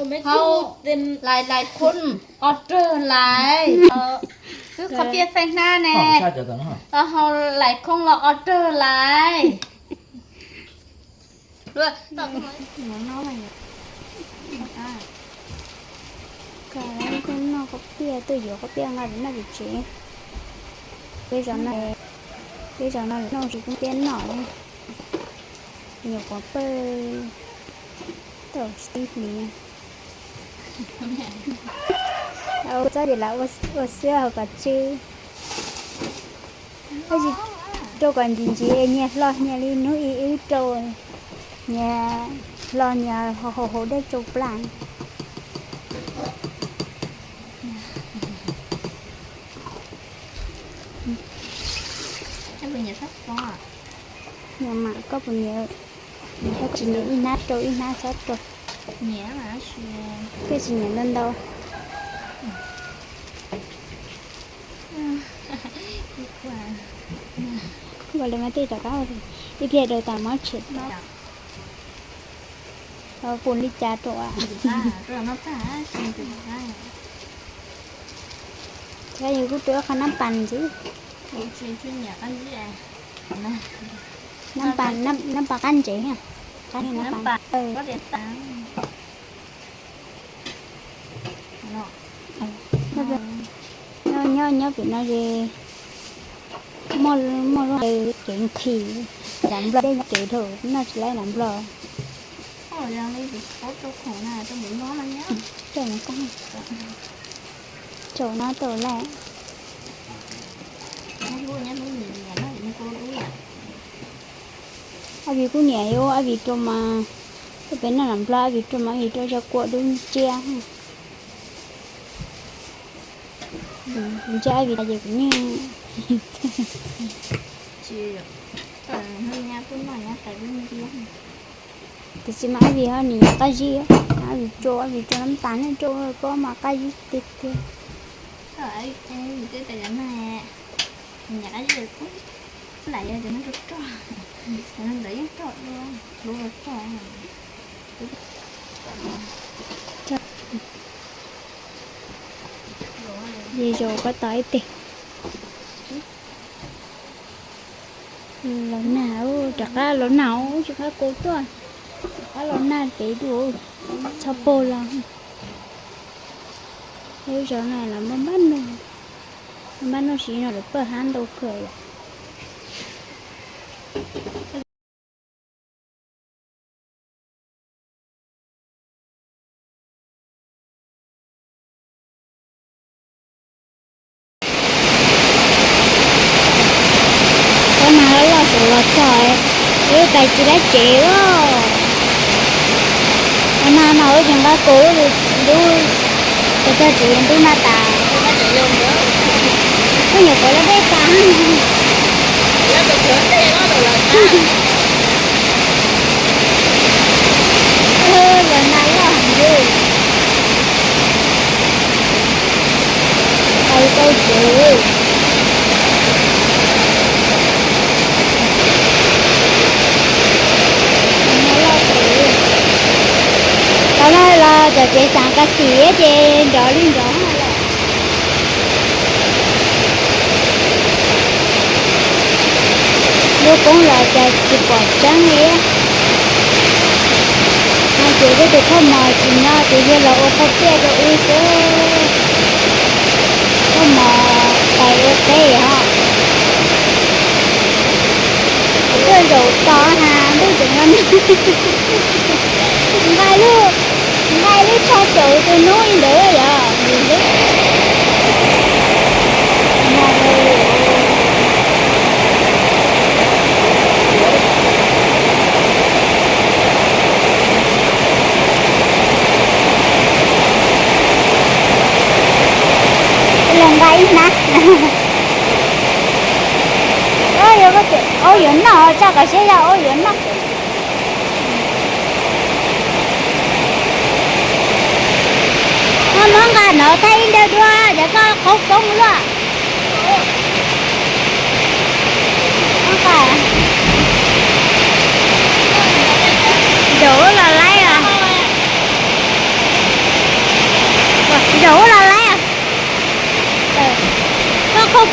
Hau lais lais khoob os rawg lais. Xwb qhov piaj feej hnab ne. Hau lais khoob los os rawg lais. Noj qhov piaj, tuaj yuav qhov piaj nqa pem noj pem tsev. Peb zos no, peb zos no lawv noj tsis pub peb noj li. Nyuam qhuav pawg tau tsis tib hlis. Ua txob ces lawv ua xwb hauv kos tswb. Tab sis rau kom ntsim ntsim es nyias hlo nyias li hnub ib wb rau, nyias hlo nyias haus haus dej tsau plas. Nyias mas koj puas nyiam? Koj tsis nyiam ib hnab rau ib hnab xob rau. Koj tsis nyiam ntau ntau. Kuv li mas tej rov qab ua ib pliag daus tas mob tshem. Pum li cas rau. Yus kuj rau qhov nab pas ntxiv. Nab pas, nab pas qab ntsev. Nyob nyob pem no es muaj lub kev nqhis, nram nplog dej nyob kev dhau noj tsis laib nram nplog. Rau no tau laij. Ab Vim kuj nyiam yuav Ab Vim rau mas, tuaj pem noj nram nplog Ab Vim rau mas Ab Vim rau cov kua dub nciab. Ntsia Ab Vim ces kuv yeej. Tiam sis mas Ab Vim ho nim qab zib, Ab Vim rau, Ab Vim rau nab tas ne rau koj mas qab zib tiag tiag. Ces zaum koj tos ib teg. Los nag, rov qab los nag, tsis qab kua tuaj, rov qab los nag pem dua, txhob pag los. Lub zos no los npaj npaj nug, npaj nug siv no lawv paj hab ntau kawg yom. Tab mas loj loj saum los txog, lub tais tsis dab tsev os. Ua nag no wb tsis nqa kaus, ntub, tag tag tsev ntub nag tas. Kuj nyuam qhuav lub dej tas. Los nag loj heev li. Tais tau tsev. Tau no los cov tsev xav kas xim ces nrov li nrov. Lub koob los cas tsis pom tseeb li. No ces peb tus thauj mos tsis nyob ces yog los ua qhov tiaj rau wb xwb. Thauj mos pais ua teb os. Tuaj zaum tos has ntuj tseem nqa, nqa lub, nqa lub tsho caum tus hnub li ntawd yog. Los nqa ib hnab. Aub yuav noj, tsaj kom siab yog aub yuav noj. Muab nqa no thaij ib nrab dua, cov koj qhaub poob luaj. Zaum los laib os.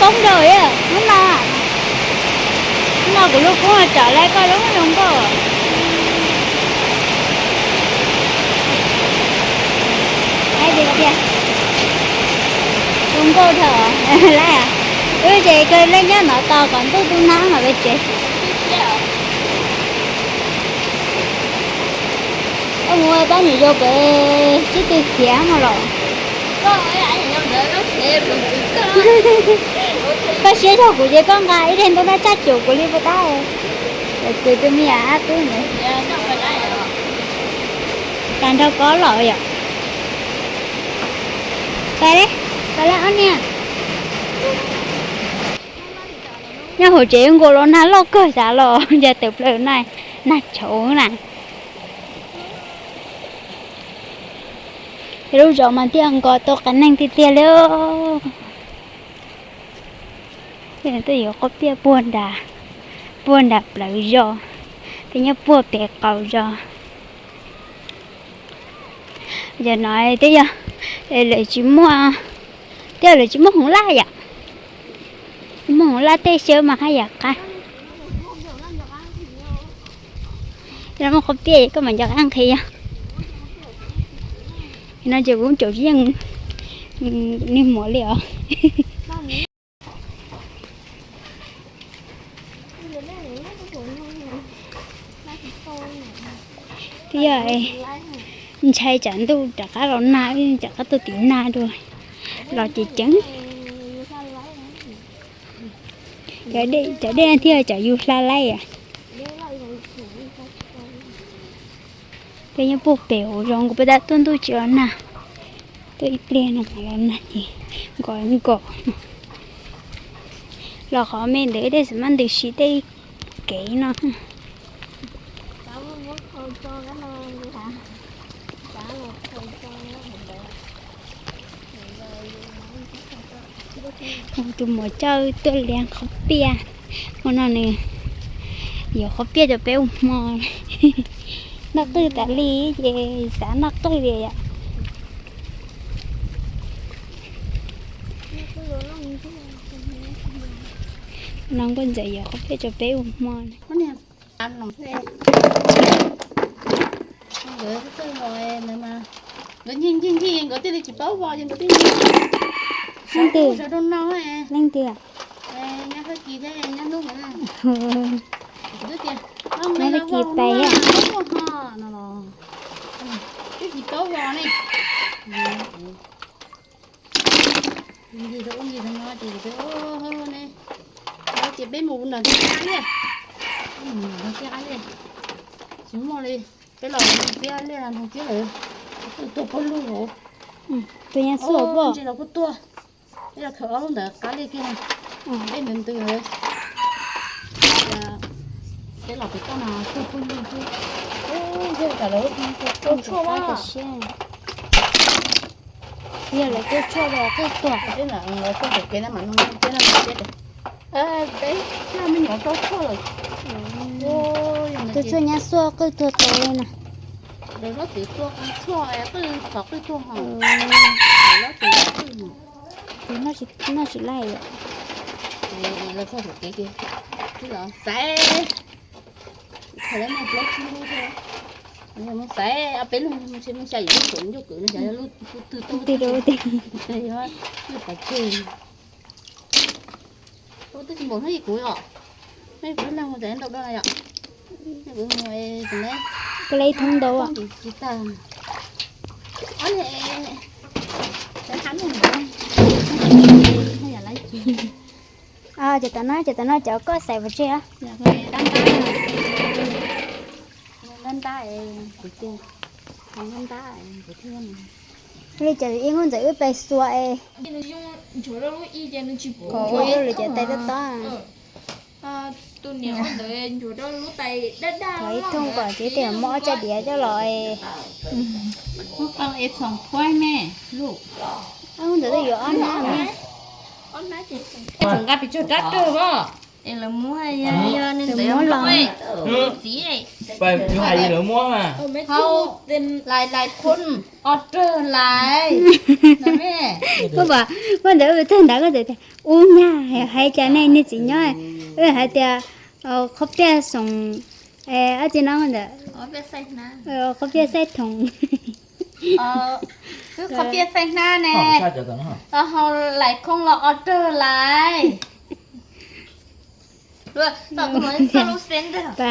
Poob rau hnub no, hnub no kuv lub koob tsom laib koj zoo nkauj. Laib tiag tiag, zoo nkauj dhau lawm. Wb ces kawg leej nyob no tos kom ntuj tu nag mam li tsev. Koj mus pab niam yau pem sib tw khiav no los? Koj siab zog kuv ces koj nqa ib daim ntaub dab tsaj cuam kuv li puas tab? Kwv tus me nyuam ab tub ntawd. Tag nrho koj los yom. Pais, pais ob niag. Nyob hauv tsev nkaus los nag loj kawg xav los ncav tawm plaws na, nag tshauv na. Lub zos mas thiaj nkaus tau qias neeg tiag tiag li. Twb yuav quab piaj puag nram, puag nram plawv zos, twb nyob puag pem qaum zos. Yog no twb yog lawv tsis muaj, twb yog lawv tsis muaj hmoov laj yom. Tsis muaj hmoov laj tej xyawb mas haj yam qab. Yog muaj quab piaj koj mam nco qab nqhis yog. No ces kuv tseem tsis yeej niag muam li os. Twb yog ntshai tsam ntuj rov qab los nag, rov qab tuaj tim nag dua los ces ceev. Cov dej thiaj cov yus hla laib. Peb nyob puag pem hauv zos nkaus, peb tab tuaj ntuj tsis los nag, tuaj ib pliag no mam los nag ces nkaus nkaus. Los qhov me ntawd tej xav maj ntws si tej kev no. Tus muam coj tuaj liam qhov piaj, hmo no nws yuav qhov piaj rau peb ua hmo. Noj qwj tas li ces xav noj qwj li yom. No nkauj ntxawm yuav qhov piaj rau peb ua hmo. Nkawd ncig ncig ncig nkawd thiaj li tsis paub vos ces nkawd thiaj ncig. Leej twg? Sawv rau no. Leej twg? Nyob Fab Kis thiab nyob hnub no. Kuv twb tias nyob Fab Kis pais no los twb tsis paub vos ne. Ncig rau ub ncig rau no ces kuv tias ne, ces peb mus nram tiaj qab liaj, mus nram tiaj qab liaj, tsis muaj li. Peb los tiaj liaj nrog tiaj lawm, tuag pawg lug hauv. Tuag nyav xuaj poj ntse los kuj tuaj. Peb los khaws ob lub ntawd qab liaj kiag no, peb ntws ntws lawm. Peb los pem toj no tuag pawg lug xwb. Yog lawv tuaj tshuaj los qwj tuag. Peb los tuaj tom kev no mas no peb no peb, peb coj me nyuam rau tshuaj lawm. Tuaj tshuaj nyab xuaj qwj tuag tau li no. Lawv hlob txwv tua tshuaj qwj thov qwj tuag ho. Lawv hlob txwv qwj no. Ces noj tsis laij yom. Lawv txog tom kev ces twb los xaiv, thaum lawv muaj plaub tsib lub thiab, mus xaiv ob peb lub, mus xya yim lub saum ncauj kwm no xyov yog lub twg tau twg rau twg. Yog lub pov tseg. Ua twb tsis npaum hnub ib kuv os, hnub ib kuv leej mus tsev ntau dua yom. Hnub ib kuv mus, kuv le ib thoob ntau tsis tag. Ob le, tseem hab nug ntawd, yam lawv ces. Ces tom no, ces tom no cov koj xaiv pov tseg. Ntab ntab, ntab ntab, li cas ib hnub ntawd wb pais xuas es kom ua rau lwm cov tais tob tob. Thov ib thooj kom ces tias muab ob tsav diav coj los. Hnub ntawd twb yuav ob hnab ne. Nqa pes tsawg rab rwg os. Es lawv muab yog nws ntawd muab los txiv. Yus hais lawv muab mas hau lais lais khun o rag lais. Koj pom koj ntawd tag ntawd koj txawm tias ub nyab hais cas nej niag txiv nyob, hais tias qhov piaj xoom, ab tsi no ntawm qhov piaj xaib thoom, xwb qhov piaj xaib hnab ne, hau lais khun los o rag lais. Pas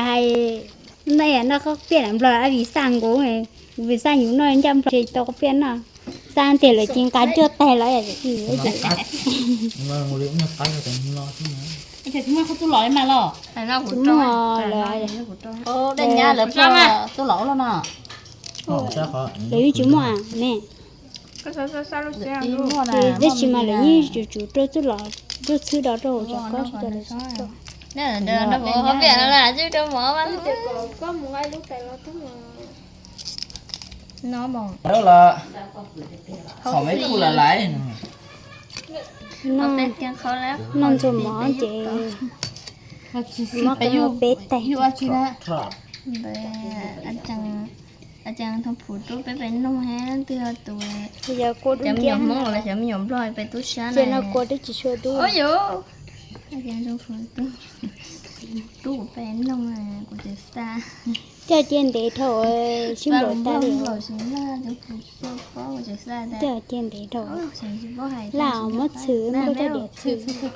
hais noj qhov piaj nplog ab vim xaj nkaus, vim xaj yus noj ncaj nplog tsis tau qhov piaj noj, xaj tias lawv cia nqa cuag tag los. Tsis muaj lawv tus laus los no, lawv yeej tsis muaj me. Tab sis mas lawv yeej tsum tsum rau txuj los, rau txhwb do rau hauv cov kob tsis tau lawv tsis tuaj. Qhov piaj no, noj ntxuag mov ces mov qee peb tais. Cov me nyuam Hmoob los cov me nyuam Nplog peb tub sab no kua twb tsis tshua dub. Tub kuv peb noog kuv tseem xa. Coj cia ntev dhau sib npaum tas li. Coj cia ntev dhau. Laj muab txhwm muab coj diam txhwm.